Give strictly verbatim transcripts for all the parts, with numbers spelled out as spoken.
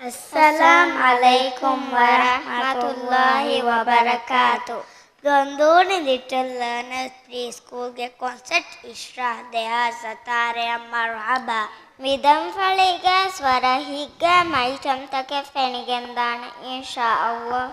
އައްސަލާމް ޢަލައިކުމް ވަރަޙްމަތުﷲި ވަބަރަކާތު. ގޮންދޫނި ލިޓަލް ލާނަރސް ޕްރީ ސްކޫލްގެ ކޮންސެޕްޓް އިޝްރާ ދެހާސް ސަތާރައަށް މަރުޙަބާ. މި ދަންފަޅީގައި ވަރަށް ހިތްގައި އައިޓަމްތަކެއް ފެނިގެންދާނެ، އިންޝާﷲ.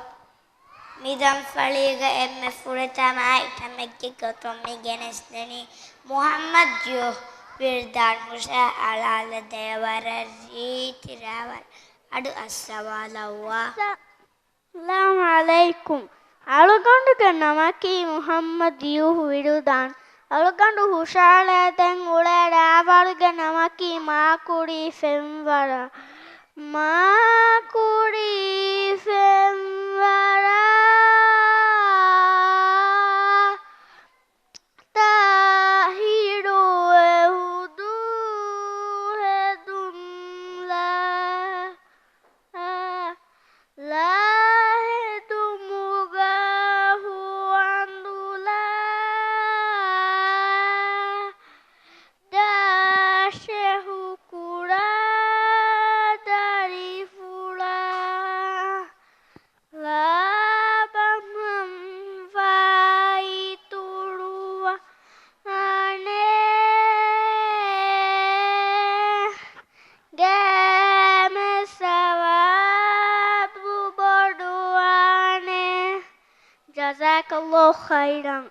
މި ދަންފަޅީގަ އެންމެ ފުރަތަމަ އައިޓަމެއްގެ ގޮތުން މި ގެނެސްދެނީ މުޙައްމަދު ޔޫހް ވިރުދާން ހުށައަޅާލަދޭ. ވަރަށް ރީތި ރައުންޑް. އަޑު އައްސަވާލައްވާ. އައްސަލާމް ޢަލައިކުމް. އަޅުގަނޑުގެ ނަމަކީ މުޙައްމަދު ޔޫހް ވިރުދާން. އަޅުގަނޑު ހުށައަޅައިދޭން އުޅޭ ރާވަޅުގެ ނަމަކީ މާކުރީ ފެންވަރާ. މާކުރީ ފެންވަރާ. ތާހިރު އެ ހުދޫ ހެދުން ލާ. ލާ ހެދުމުގަ ހުވަނދުލާ. ދާށެހު ކުޑަ ދަރިފުޅާ. ލާ ބަންހަން ފައިތުރުވާނެ. ގޭމެ ސަވާބު ބޮޑުވާނެ. ޖަޒާކަﷲ ޚައިރަން.